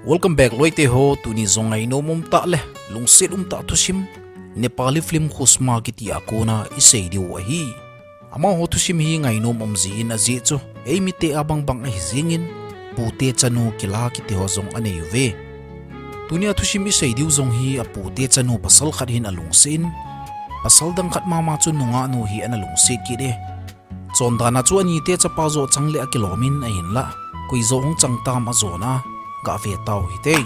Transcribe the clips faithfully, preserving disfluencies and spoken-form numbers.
Welcome back loite ho, tuni jong ngainom umtah le lungset umtah thusim, Nepali film Khushma kiti a kona isei diu ahi. Amaho thusim hi ngainom um jin ajeh chu eimite a bangbang ahi jingin, pute chanu kila kiti ho jong anei uve. Tunia thusim isei diu jong hi apute chanu pasal khat hin alungset in, pasal dang khat mama chu nungahnu hi ana lungset kit e. Chondana chu anite chapa joh chang le akilomin ahinlah, koi joh hung chang tam ajona, gave tau hite.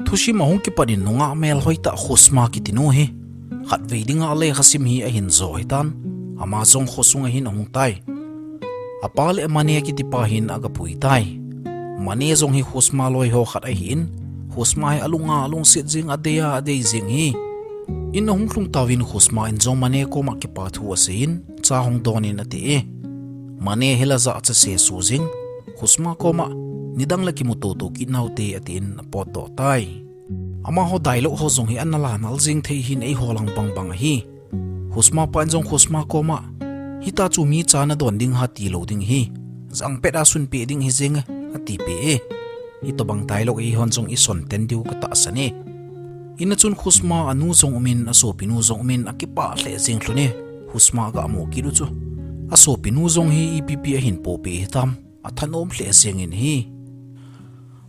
Thusim ahung kipat in nungah melhoi tah Khushma kitinu hi khatvei dinga lekhasim hi ahin jo hitan, ama jong khosunga hin ahung tai. Apa le Mane kitipa hin agapui tai. Mane jong hi Khushma loi ho khat ahin, Khushma hi alunga alungset jing, adeiya adei jing hi. In ahung lhung tauvin Khushma in jong Mane koma kipa thu aseiyin, cha hung donin ati e. Mane hi la jahcha sesu jing, Khushma koma, nidang le kimuto to kit naute atin apotdoh tai. Amaho dialogue ho jong hi ana lanal jing thei hin eiho lang bangbang ahi. Khushma pa in jong Khushma koma, hita chu mi cha nadon ding ham tilou ding hi, jangpet a sunpeh ding hi jing e, atipeh e. Hitobang dialogue eihon jong ison ten diu katahsan e. Ina chun Khushma anu jong umin, asopinu jong umin, akipah lheh jeng lhon e. Khushma agamu kit u chu, asopinu jong hi ipi pi ahin pohpeh hitam, athanom lheh jengin ahi.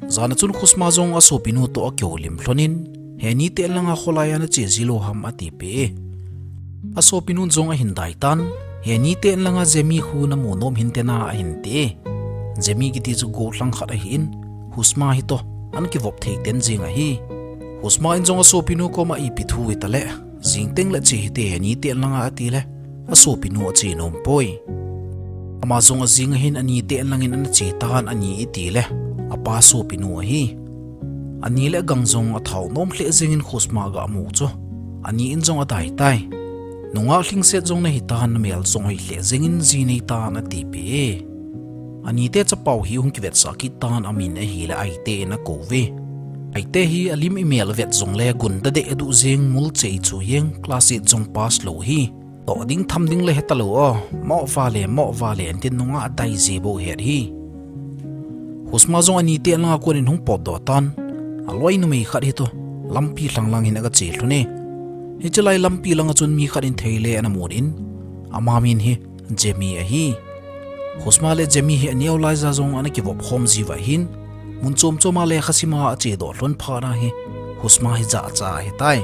Jana chun Khushma jong asopinu toh akihoulim lhonin, he nite in langa kholai a nache jilou ham atipeh e. Asopinun jong ahin daitan, he nite in langa Jemi khu namu nom hinte na ahin ti e. Jemi kiti chu gollhang khat ahin, Khushma hitoh ana kivop thei ten jeng ahi. Khushma in jong asopinu koma ipi thu hitaleh, jing teng le che hite he nite in langa atile, asopinu ache nompoi. Ama jong ajing ahin anite in langin ana che tan, ani itile, apa sopinu ahi. Ani le agang jong athao nom lheh jengin Khushma agamu chu, ani in jong adai tai. Nungah lhingset jong nahitan, namel jong hoi lheh jengin ji neitan atipeh e. Anite chapau hi hung kivetsah kit tan, amin ahile Aite in akouve. Aite hi alim imel vet jongle gunda deh aduh jeng, mul chei chu jeng, class eight jong pass lou hi. Toh ding tham ding le hetalou o, moh vale, moh vale, antin nungah adai ji bou het hi. Khushma jong anite in langa konin hung potdoh tan, aloi numei khat hitoh lampi lhang lang hin agache lhon e. Hiche lai lampi langa chun mi khat in theile ana mun in, ama min hi Jemi ahi. Khushma le Jemi hi aneo laiya jong ana kivop khom jiuva hin, mun chom choma lekhasim a achedoh lhon phatna hi, Khushma hi jahcha ahitai.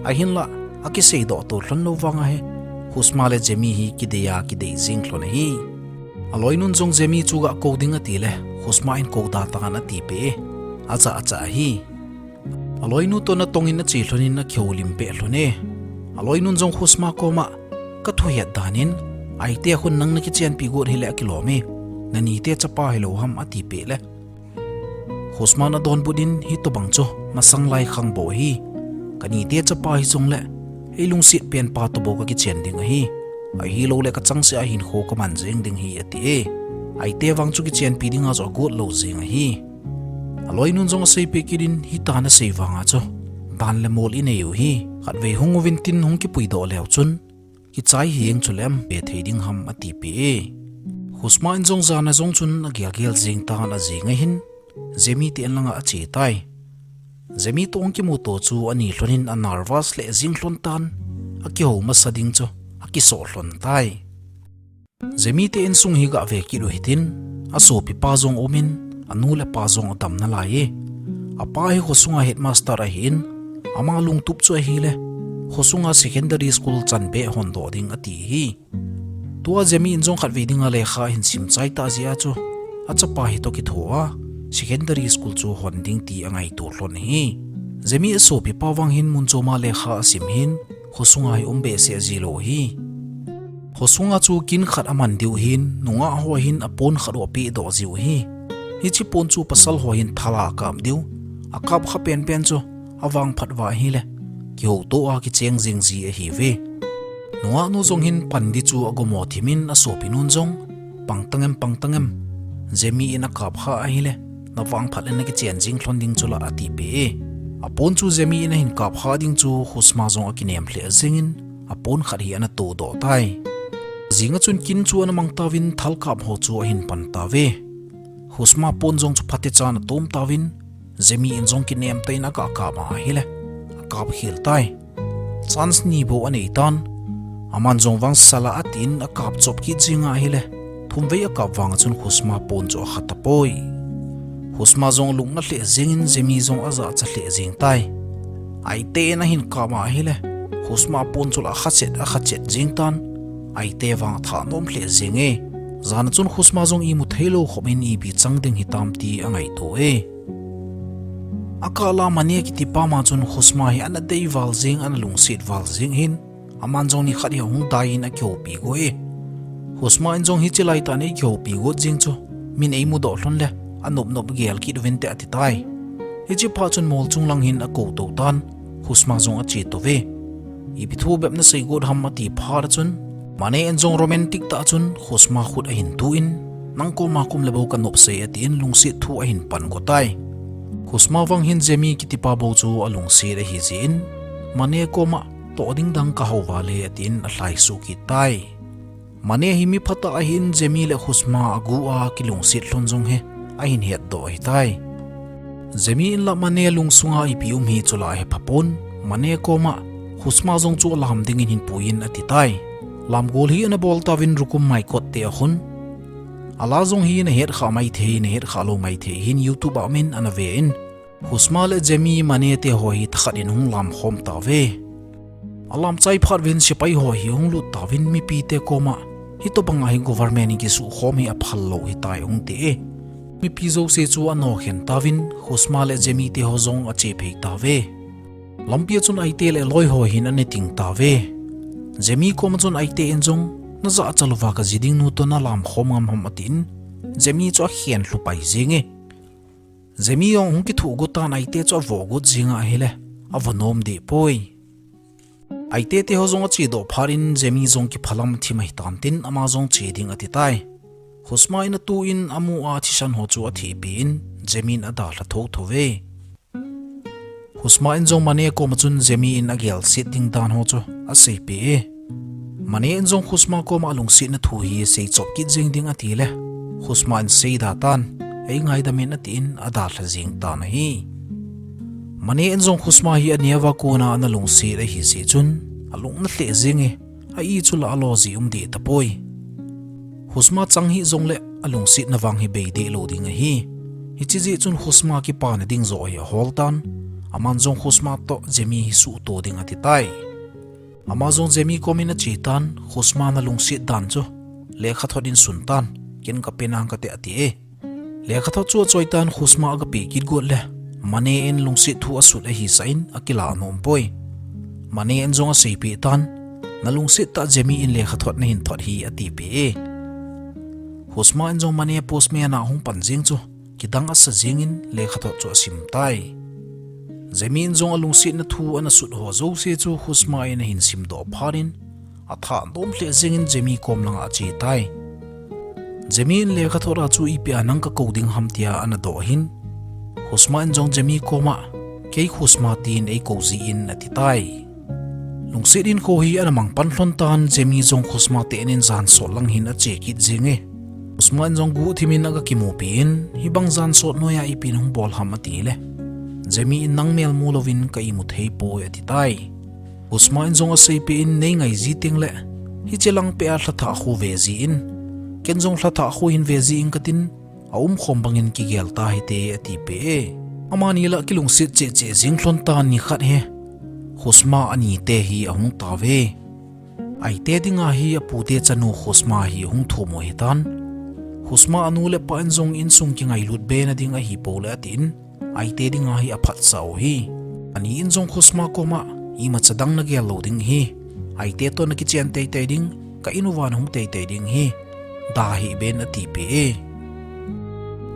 Ahinlah, akiseidoh to lhon lou vanga hi, Khushma le Jemi hi kideiya kidei jeng lhon ahi. Aloinun jong Jemi chu gakou ding atile, Khushma in kouda tan atipeh e. Ajahcha ahi. Aloinu toh natongin ache lhonin akihoulim peh lhon e. Aloinun jong Khushma koma, kathuhet danin, Aite khun nang nakichenpi got hile akilom e, nanite chapa hilou ham atipeh le, Khushma in adonbut in, hitobang chu masang lai khang bou ahi. Kanite chapa hijongle, eilungset penpa toh bou kakichen ding ahi. Ahiloule kachangseh a hinkho kaman jeng ding hi ati e. Aite vang chu kichenpi dinga joh agot lou jeng ahi. Aloinun jong aseipeh kit in, hita nasei vanga chu dan le mol inei u hi. Khatvei hung uvin tin hung kipuidoh leu chun, kichai hijeng chule ambe thei ding ham atipeh e. Khushma in jong jana jong chun agel gel jeng tan, ajing ahin, Jemi te in langa ache tai. Jemi toh hung kimuto chu ani lhonin anervous lheh jeng lhon tan, akihou masa ding chu akisoh lhon tai. Jemi te insung hi gave kit u hitin, asopipa jong aumin, anu le apa jong adam nalai e. Apa hi khosunga headmaster ahin, ama lungtup chu ahile, khosunga secondary school chanbeh hondoh ding ati hi. Tua Jemi in jong khatvei dinga lekha ahin sim chai tah jeh a chu, achapa hitoh kitho a, secondary school chu hon ding ti angaito lhon ahi. Jemi asopipa vang hin mun choma lekha asim hin, khosunga hi um behseh jilou ahi. Khosunga chu kin khat aman diu hin, nungah ho hin apon khat u apehdoh jiu ahi. Hiche pon chu pasal ho hin thala akap diu, akap kha penpen chu, avangphat uva ahile, kihouto a kicheng jeng ji ahiuve. Nungahnu jong hin pan di chu agomo thimin asopinun jong, pangtang em, pangtang em, Jemi in akap kha ahile, navangphat le nakichen jeng lhon ding chula atipeh e. Apon chu Jemi in ahin kap kha ding chu Khushma jong akinem lheh jengin, apon khat hi ana todoh tai. Jinga chun kin chu ana mang tauvin thalkap ho chu ahin pan tauve. Husma pon jong chu phatechan atom tauvin, Jemi in jong kinem tah in aga kap a ahile, akap khel tai. Chance ni bou anei tan. Aman jong vang sala atin akap chop kit jing ahile, thumvei akap vanga chun Husma pon chu akha tapoi. Husma jong lungna lheh jingin Jemi jong ajacha lheh jing tai. Aite in ahin kap a ahile, Husma pon chu la akha chet, akha chet jing tan. Aite vang atha nom lheh jing e. Jana chun Husma jong imu theilou khop in ipi chang ding hitam ti angaito e. Akah la Mane kitipa ma chun Husma hi ana dei val jing, ana lungset val jing hin, aman jong nikhat hi ahung dai in akihoupi go e. Husma in jong hiche lai tah in eikihoupi got jing chu, min eimudoh lhon le, anop nop gel kit uvin te ati tai. Hiche phat chun mol chung lang hin akou tou tan, Husma jong ache tou ve. Ipi thu bep nasei got ham ati phat a chun, Mane in jong romantic tah chun Husma khut ahin thu in, nang koma kum le bou kanop sei atin lungset thu ahin pan go tai. Husma vang hin Jemi kitipa bou chu alungset ahi jeh in, Mane koma toh ding dang kahou vale atin alhai suh kit tai. Mane hi mi phatah ahin Jemi le Husma agu a kilungset lhon jong hi ahin hetdoh ahi tai. Jemi in la Mane lungsunga ipi um hi chu la ahe phapon, Mane koma Husma jong chu alam dingin hin pui in ati tai. Lam gol hi ana bol tauvin Rukum Maikot te ahun. Ala jong hi nahet kha maithei, nahet kha lou maithei hin YouTube a um in ana ve in, Husma le Jemi Mane te ho hi thakhat in hung lam khom tauve. Alam chai phat uvin sepai ho hi hung lut tauvin mipi te koma, hitobang a hi government in kisuh khom hi aphal lou hitai hung ti e. Mipi jouse chu ano khen tauvin, Husma le Jemi te ho jong ache phei tauve. Lampi a chun Aite le aloi ho hin ana ting tauve. Jemi koma chun Aite in jong, najacha louva kaji ding nu toh nalam khom ngam ham atin, Jemi chu akhen lhu pai jing e. Jemi jong hung kithuh got tan Aite chu avo got jing ahile, avo nom deh poi. Aite te ho jong ache doh phat in Jemi jong kiphalam thim ahi tan tin ama jong che ding ati tai. Husma in atu in amu a thisan ho chu athehpi in Jemi in adalha thotho ve. Husma in jong Mane koma chun Jemi in agel set ding dan ho chu aseipeh e. Mane in jong Husma koma alungsetna thu hi seichop kit jeng ding ati le, Husma in seida tan, eingaidam in atin adalha jeng tan ahi. Mane in jong Husma hi aneo a kona ana lungset ahi jeh chun, alung ana lheh jeng e, a-i chu la alo ji um deh tapoi. Husma chang hih jongle alungsetna vang hi bei deh lou ding ahi. Hiche jeh chun Husma kipana ding joh hi ahol tan, aman jong Husma toh Jemi hi suhto ding ati tai. Ama jong Jemi kom in ache tan, Husma nalungset dan chu lekhathot in sun tan, ken kape nang kate ati e. Lekhathot chu achoi tan Husma agapeh kit got le, Mane in lungset thu asut ahi sah in akilah nom poi. Mane in jong aseipeh tan, nalungset tah Jemi in lekhathot nahin thot hi atipeh e. Husma in jong Mane postman a hung pan jeng chu, kidang asa jeng in lekhathot chu asim tai. Jemi in jong alungsetna thu ana sut ho jouse chu Husma in ahin simdoh phat in, atha nom lheh jeng in Jemi kom langa ache tai. Jemi in lekhathot a chu ipi a nang kakou ding ham tia ana doh hin, Husma in jong Jemi koma, kei Husma tin eikou jin in ati tai. Lungset hinkho hi ana mang pan lhon tan Jemi jong Husma te in jansot lang hin ache kit jeng e. Husma in jong guhthim in agakimupi in, hibang jansot noiya ipi nahung bol ham ati le, Jemi in nang mel mu louvin ka imu thei poi ati tai. Husma in jong aseipeh in, neingai ji teng le, hiche lang peh a lhathah khu ve jin, ken jong lhathah khu hin ve jing katin, aumkhom bangin kigel tahite atipeh e. Amani la kilungset cheh cheh jeng lhon tan nikhat hi, Husma anite hi ahung tauve. Aite dinga hi apute chanu Husma hi ahung thum u ahitan. Husma anu le apa in jong insung kingailut be na ding ahipou le atin, aite dinga hi aphatsah u ahi. Ani in jong Husma koma, imacha dang nagel lou ding ahi. Aite toh nakichen teitei ding, ka in uva nahung teitei ding ahi. Da hih ben atipeh e.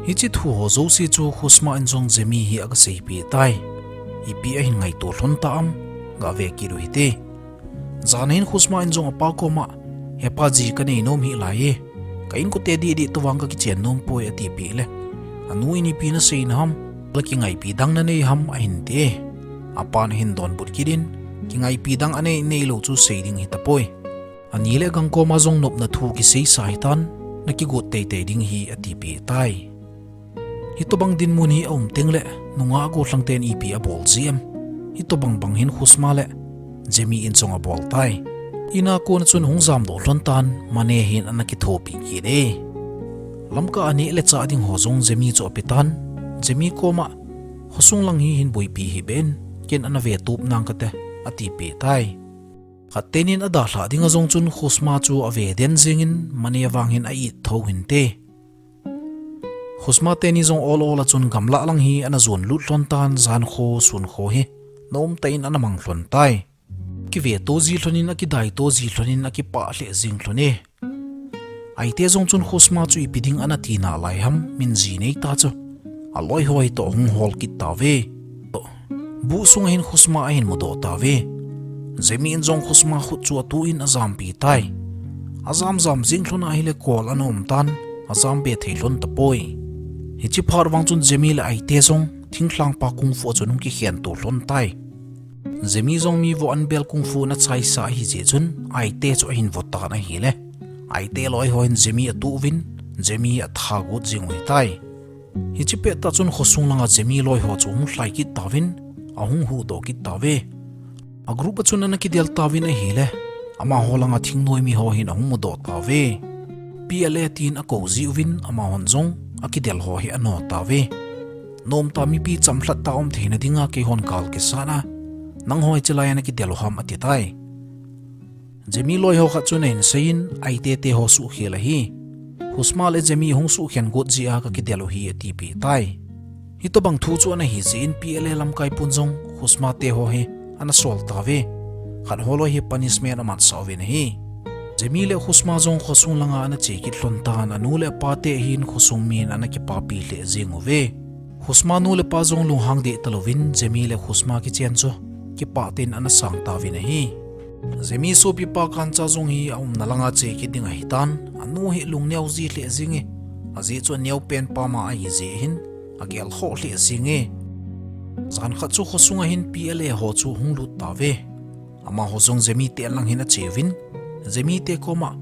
Hiche thu ho jouse chu Husma in jong Jemi hi agaseipeh tai. Ipi ahin ngaito lhon ta am, gave kit u hite. Jan ahin Husma in jong apa koma, hepa, ji kanei nom hih lai e. Ka inkote didi toh vang kakichen nom poi atipeh le, anu in ipi nasei na ham, la kingaipi dang nanei ham ahin ti e. Apan ahin donbut kit in, kingaipi dang anei neilou chu sei ding hitapoi. Ani le gang koma jong nopna thu kiseisa hitan, na kigot teitei ding hi atipeh tai. Hitobang dinmun hi aum tengle, nungah gollhang ten ipi abol ji em? Hitobang bang hin Khusma le Jemi in jong abol tai. Ina kona chun hung jamdoh lhon tan, Mane hin ana kithopi kit e. Lamkah a neh le chah ding ho jong Jemi chu ape tan. Jemi koma, khosung lang hi hin boipi hih beh in, ken ana vetup nang kate, atipeh tai. Khat tenin adalhah dinga jong chun Khusma chu ave den jengin Mane vang hin a-it tho hinte. Khusma teni jong ol ol a chun gamlah lang hi ana jon lut lhon tan, jan kho, sun kho hi na umtah in ana mang lhon tai. Kiveto ji lhonin, akidaito ji lhonin, akipah lheh jeng lhon e. Aite jong chun Khusma chu ipi ding ana ti nalai ham, min ji nei ta chu. Aloi ho hitoh hung hol kit tauve. Buh sunga hin Khusma ahin mudoh tauve. Jemi in jong Khusma khut chu atuh in ajampi tai. Ajam jam jeng lhon ahile kol ana um tan, ajam be thei lhon tapoi. Hiche phat vang chun Jemi le Aite jong thinglhangpa kung fu a chun hung kikhen to lhon tai. Jemi jong mi vo anbel kung fu na chaisa ahi jeh chun, Aite chu ahin vo tan ahile, Aite loi ho hin Jemi atuh uvin, Jemi atha got jeng u hitai. Hiche pettah chun khosung langa Jemi loi ho chu hung lhai kit tauvin, ahung huhdoh kit tauve. A group a chun ana kidel tauvin ahile, amaho langa thingnoi mi ho hin ahung mudoh tauve. PLA tin akou ji uvin, amahon jong akidel ho hi ano tauve. Nomtah mipi chamlhat tah um theina dinga keihon gal kisat a, nangho hiche lai a nakidel u ham, ati tai. Jemi loi ho khat chun ahin seiyin, Aite te ho suhkhel ahi. Khusma le Jemi hung suhkhen got jeh a kakidel u hi, atipeh tai. Hitobang thu chu ana hi jeh in PLA lamkai pun jong Khusma te ho hi ana sol tauve. Khat ho loi hi punishment amansah uvin ahi. Jemi le Khusma jong khosung langa ana che kit lhon tan, anu le apa te hin khosung min ana kipapi lheh jeng uve. Khusma nu le pa jong lunghang deh talouvin Jemi le Khusma kichen chu kipah tah in ana sang tauvin ahi. Jemi sopipa Kancha jong hi aumna langa che kit ding ahitan, anu hi lungneo ji lheh jenge, ajeh chu aneopen pa ma ahi jeh hin, agel khoh lheh jenge. Jan khat chu khosunga hin PLA ho chu hung lut tauve. Amaho jong Jemi te inlang hin ache uvin, Jemi te koma,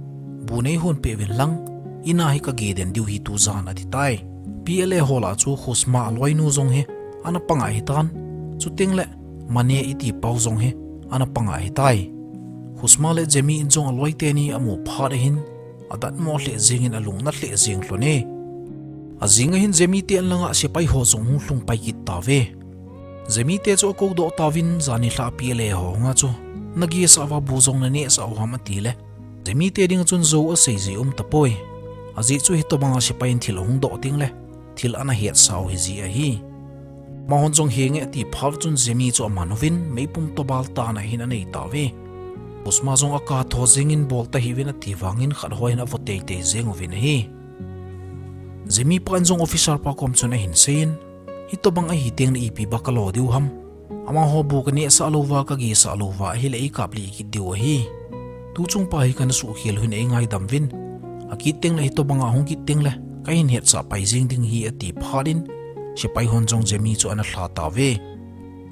bu neihon peh uvin lang, ina hi kage den diu hi tujan, ati tai. PLA ho lah chu Khusma aloinu jong hi ana pang ahitan, chuteng le Mane iti pau jong hi ana pang ahitai. Khusma le Jemi in jong aloi teni amu phat ahin, adatmo lheh jengin alung nat lheh jeng lhon e. Ajing ahin Jemi te inlanga sepai ho jong hung lhung pai kit tauve. Jemi te chu akoudoh tauvin, jan nilhah PLA ho hunga chu, nage sah uva bu jong naneh sah u ham, atile, Jemi te dinga chun jou asei ji um tapoi. Ajeh chu hitobanga sepai in thil ahung doh tengle, thil ana hetsah u hiji ahi. Amahon jong henge ati phat chun Jemi chu aman uvin, meipum tobal tana hin anei tauve. Khusma jong akah tho jengin, bol tahih uvin ati vangin khat ho hin avo teitei jeng uvin ahi. Jemi pa in jong officer pa kom chun ahin seiyin, hitobang ahi tengle ipi ba kalo diu ham? Amaho bu kaneh sah louva, kage sah louva ahile eikap lih kit diu ahi. Tuchung pa hi kana suhkhel u hin eingaidam uvin. Akit tengle hitobanga hung kit tengle kahin hetsah pai jeng ding ahi, ati phat in sepai hon jong Jemi chu ana lha tauve.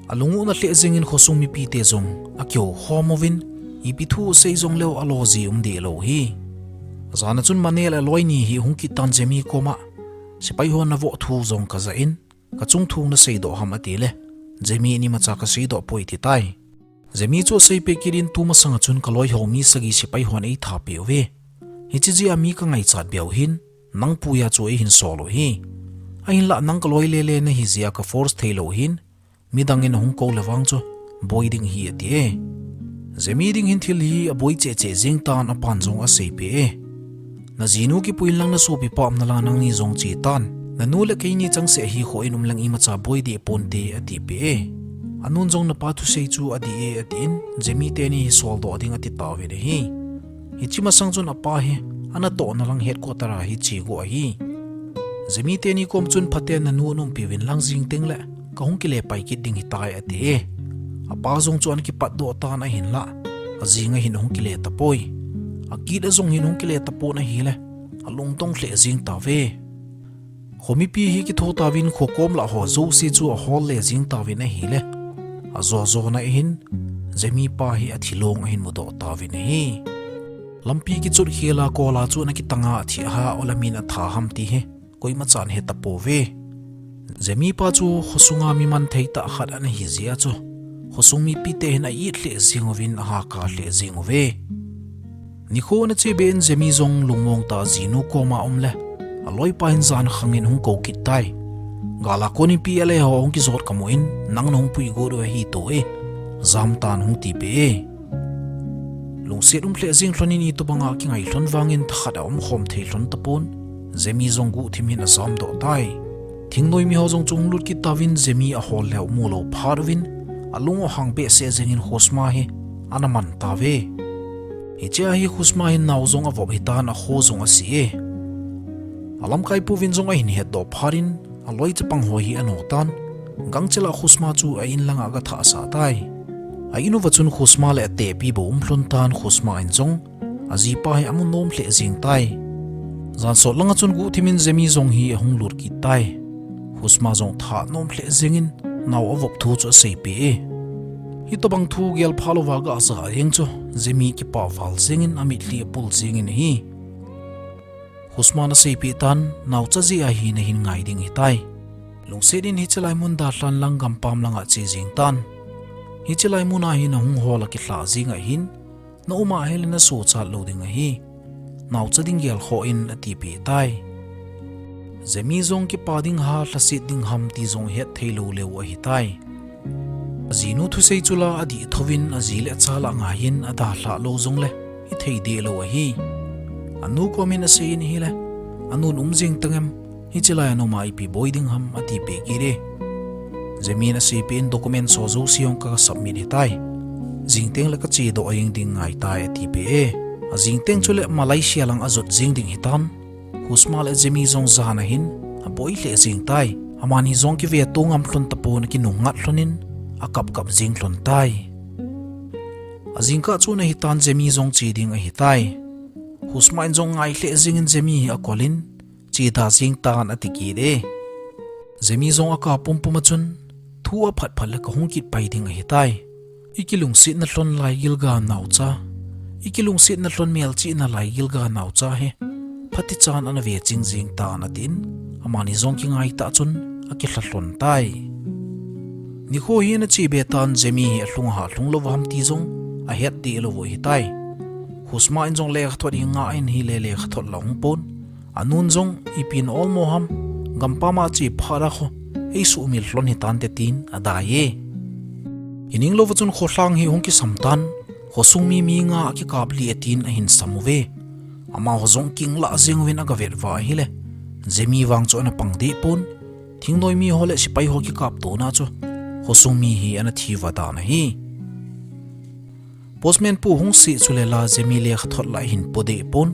Alung u ana lheh jengin khosung mipite jong akihou khom uvin, ipi thu sei jongleu alo ji um deh lou ahi. Jana chun Mane le aloi ni hi hung kit tan Jemi koma, sepai hon navoh thu jong kajah in, kachung thu naseidoh ham, atile, Jemi in imacha kaseidoh poi, ati tai. Jemi chu aseipeh kit in, tumasanga chun kaloi ho mi sagi sepai hon eitha peh uve. Hiche jeh a mi kangaichat beh u hin, nang puiya chu eihin sol u ahi. Ahinlah nang kaloi lele nahi jeh a kaforce theilou ahin, midang in ahung kou le vang chu boi ding ahi, ati e. Jemi ding hin thil hi aboi cheh cheh jeng tan, apan jong aseipeh e. Najinu kipui inlang nasopipa umna langa nangni jong che tan. Nanu le keini changseh hi khoh in um leng imacha boi deh ponte, atipeh e. Anun jong napa thusei chu adih e, atin, Jemi teni hi soldoh ding ati tauvin ahi. Hiche masang chun apa hi anatohna lang headquarter a hi che go ahi. Jemi teni kom chun, phaten nanu naumpi uvin lang, jing tengle kahung kile pai kit ding ahitai, ati e. Apa jong chu ana kipatdoh tan ahinlah, ajing ahin ahung kile tapoi. Akit a jong hin hung kile tapon ahile, alungdong lheh jeng tauve. Khomipi hi kitho tauvin, khokom lah ho jouse chu ahol le jeng tauvin ahile, ajo jona ahin, Jemi pa hi athilong ahin mudoh tauvin ahi. Lampi kichot khel a kol a chu ana kitang a, athi a, alah min atha ham ti hi koima chan he tapouve. Jemi pa chu khosunga mi man thei tah khat ana hi jeh chun, khosung mipite hin a-it lheh jeng uvin, ahakha lheh jeng uve. Nikho ana che be in Jemi jong lungmong tah a jinu koma aum le, aloipa hin jan khang in hung kou kit tai. Gal a kon in P L A ho hung kijot kamu in, nang nahung pui got u ahi toh e, jam tan hung tipeh e. Lungset um lheh jeng lhon in, itobang a kingai lhon vangin thakhat a umkhom thei lhon tapon, Jemi jong guhthim hin ajam doh tai. Thingnoi mi ho jong chu hung lut kit tauvin, Jemi ahol leh amu lou phat uvin, alung ahang behseh jeng in Khusma hi ana man tauve. Hiche a hi Khusma hin nao jong avop hitan, akho jong ase e. Alamkai pu vin jong ahin hetdoh phat in, aloi chapang ho hi ano tan, gangchel a Khusma chu a-in lang a aga thah sah tai. A-in uva chun Khusma le atehpi bou um lhon tan, Khusma in jong ajipa hi amu nom lheh jeng tai. Jan sot lang a chun guhthim in Jemi jong hi ahung lut kit tai. Khusma jong tha nom lheh jeng in nao avop thu chu aseipeh e. Hitobang thu gel pha louva aga ja jeng chu, Jemi kipah val jeng in amitlhi apul jeng in ahi. Khusma in aseipeh tan, naocha jeh a hi nahin ngai ding ahitai. Lungset in hiche lai mun dalhan lang gampam lang a che jeng tan. Hiche lai mun a hi nahung hol a kilhah jeng ahin, na um a ahile na sochat lou ding ahi. Naocha ding gel khoh in, atipeh tai. Jemi jong kipa ding ham, lhaset ding ham ti jong het thei lou leu ahitai. Ajinu thusei chu la adih thouvin, aji le acha lah a ngai in adalhah lou jongle hithei deh lou ahi. Anu kom in asei in ahile, anun um jeng tang em, hiche lai a na um a ipi boi ding ham, atipeh kit e. Jemi in aseipeh in, document ho jouse jong ka submit ahitai. Jing teng le kache doh jeng ding ngai tai, atipeh e. Ajing teng chule Malaysia lang ajot jeng ding ahitan. Khusma le Jemi jong jan a hin aboi lheh jeng tai. Amani jong kive to ngam lhon tapon, akinung ngat lhon in akap kap jeng lhon tai. Ajingkah chun ahitan, Jemi jong che ding ahitai. Khusma in jong ngai lheh jeng in Jemi hi akol in, che da jeng tan, ati kit e. Jemi jong akap pumpum a chun, thu aphat phat le kahung kit pai ding ahitai. Ikilungsetna lhon laigilgal naocha, ikilungsetna lhon melchihna laigilgal naocha hi phatichan ana ve ching jeng tan, atin, amani jong kingai tah chun akilha lhon tai. Nikho hi ana che be tan, Jemi hi alhung ham alhung lou ham ti jong ahet deh lou ahitai. Khusma in jong lekhathot hi nga in ahile lekhathot la hung pon. Anun jong, ipi na olmo ham, gampam a che phat a kho eisuhmil lhon hitante, tin adai e. Ining louva chun kholhang hi hung kisam tan, khosung mi mi nga akikap lih e tin ahin sam uve. Amaho jong kinglah jeng uvin aga vet uva ahile, Jemi vang chu ana pang deh pon, thingnoi mi ho le sepai ho kikap tona chu khosung mi hi ana thi uva dan ahi. Postman pu hung seh chule la Jemi lekhathot la ahin po deh pon.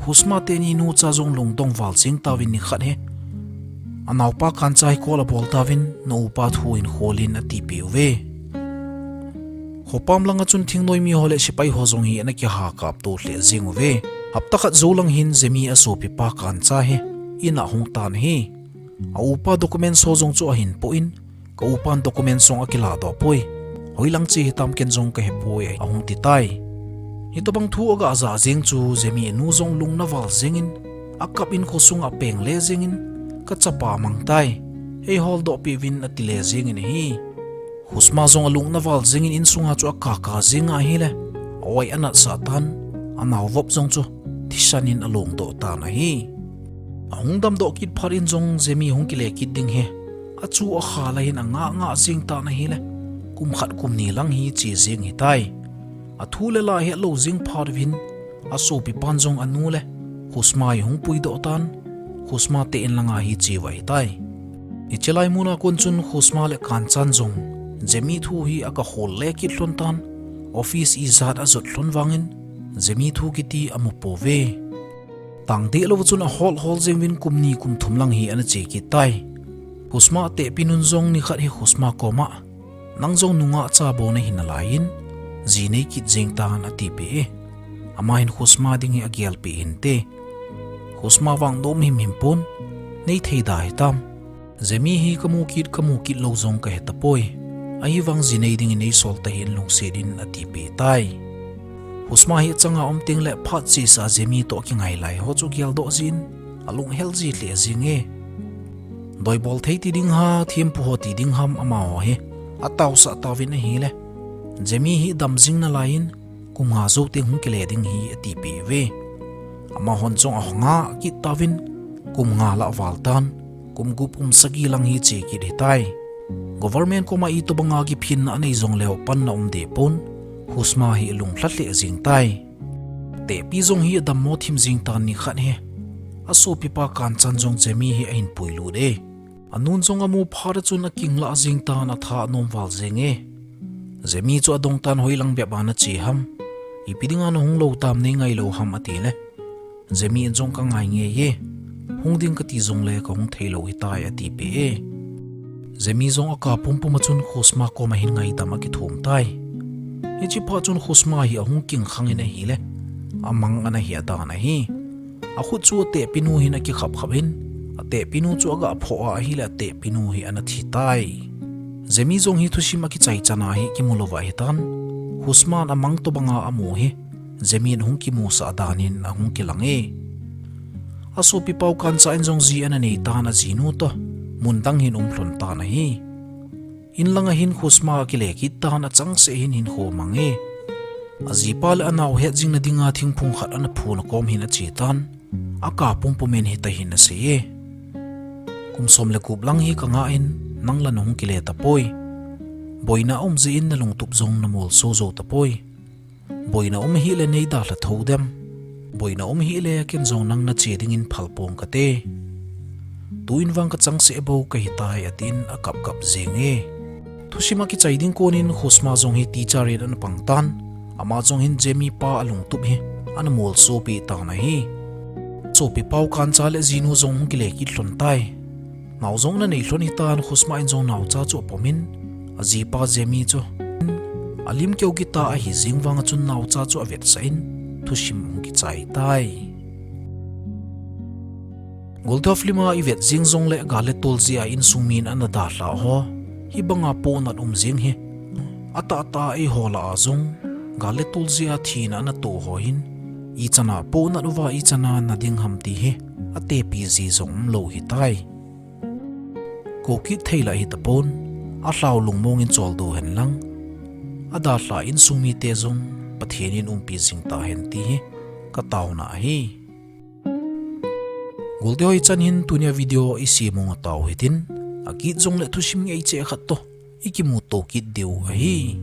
Khusma teni nucha jong lungdong val jeng tauvin nikhat hi anaopa Kancha hi call abol tauvin, na upa thu hin khol in, atipeh uve. Khopam langa chun thingnoi mi ho le sepai ho jong hi ana kihakap to lheh jeng uve. Hapta khat jou lang hin Jemi asopipa Kancha hi in a hung tan ahi. A upa document ho jong chu ahin po in, ka upan document jong akiladoh poi. Hoilang che hitam ken jong kahepoi, ahung ti tai. Hitobang thu aga ja jeng chu Jemi anu jong lung ana val jeng in, akap in khosung a apeng le jeng in, kachapa mang tai. Eiholdoh peh uvin, ati le jeng in ahi. Khusma jong alung ana val jeng in insunga chu akaka jeng ahile, a-oi anatsah tan, anao vop jong chu thisan in alongdoh tan ahi. Ahung damdoh kit phat in jong Jemi hung kile kit ding hi achu akhal a hin angah ngah jeng tan ahile, kum khat kum ni lang hi che jeng ahitai. Athu le la hetlou jeng phat uvin, asopipan jong anu le Khusma hi hung puidoh tan, Khusma te in langa hi che uva ahitai. Hiche lai mun a kon chun Khusma le Kanchan jong Jemi thu hi aga hol le kit lhon tan, office ijat ajot lhon vangin Jemi thu kiti amu pouve. Tang deh louva chun ahol hol jeng uvin kum ni kum thum lang hi ana che kit tai. Khusma atehpi nun jong nikhat hi Khusma koma, nang jong nungah cha bou nahi nalai in, ji nei kit jeng tan, atipeh e. Ama hin Khusma ding hi agelpeh hinte. Khusma vang nom himhim pon, nei thei da hitam. Jemi hi kamu kit kamu kit lou jong kahe tapoi. Ahivang ji nei dingin eisol tahih in, lungset in, atipeh tai. Husma hi achanga um tengle phat chesa Jemi toh akingai lai ho chu geldoh jin, alunghel ji lheh jenge. Doibol thei ti ding ham, thempu ho ti ding ham, amaho hi ataosah tauvin ahile, Jemi hi dam jing nalaiyin, kum nga jou teng hung kile ding ahi atipeh uve. Amahon jong ahonga kit tauvin, kum nga lah aval tan, kum gup kum sagi lang hi che kit ahitai. Government koma itobanga kiphinna anei jongleu panna um dehpon, Husma hi alunglha lheh jeng tai. Tehpi jong hi adammo thim jeng tan nikhat hi, asopipa Kanchan jong Jemi hi ahin puilut e. Anun jong amu phat a chun akinglah jeng tan, atha anom val jenge. Jemi chu adong tan, hoilang bep a nache ham, ipi dinga nahung lou tam, nei ngailou ham atile, Jemi in jong kangai ngei e, hung ding kati jongle kahung theilou ahitai atipeh e. Jemi jong akap pumpum a chun Husma koma hin ngaidam akithum tai. Hiche phat chun Husma hi ahung kingkhangin ahile, amang ana hia dan ahi. Akhut chu atehpinu hin akikhapkhap in, atehpinu chu aga phoh a ahile atehpinu hi ana thi tai. Jemi jong hi thusim akichai chana hi kimu louva ahitan, Husman amang tobanga amu hi Jemi in ahung kimusah danin ahung kilang e. Asopipau Kanchan jong ji ana neitan, ajinu toh mundang hin umlhon tan ahi. In langa hin Husma akile kit tan, achangseh hin hinkho amang e. Ajipa le anao hetjingna dinga thingphung khat ana phuna kom hin achetan, akap pumpumin hitia hin asei e: Kum som le gup lang hi kangah in, nangla nahung kile tapoi. Boina aum jeh in nalungtup jong namolso jou tapoi. Boina um ahile neidalha thou dem? Boina um ahile ken jong nang nache dingin phalpong kate. Tuin vang kachangseh bou kahitai, atin akapkap jenge. Thusim akichai ding konin Husma jong hi teacher in ana pangtan, ama jong hin Jemi pa alungtup hi ana molsopeh tan ahi. Sopipau Kanchan le ajinu jong hung kile kit lhon tai. Nao jong ana nei lhon ahitan, Husma in jong naocha chu apomin, ajipa Jemi chu alim keu kita ahi jeng vanga chun naocha chu avetsah in, thusim hung kichai tai. Golte ho film a ivet jeng jongle gal le tol jeh a insung min ana dalhah ho, hibanga pohnat um jeng hi atahtah a eiho lah a jong gal le tol jeh a thina ana toh ho hin, ichan a pohnat uva ichan a na ding ham ti hi atepi ji jong umlou ahitai. Kou kit thei lah hitapon, alhao lungmong in choldo hen lang, adalhah insung mite jong Pathen in umpi jing tahen ti hi kataona ahi. Golte ho, hichan hin tunia video isem u ngatau hitin, akit jongle thusim ngei cheh khat toh ikimuto kit diu ahi.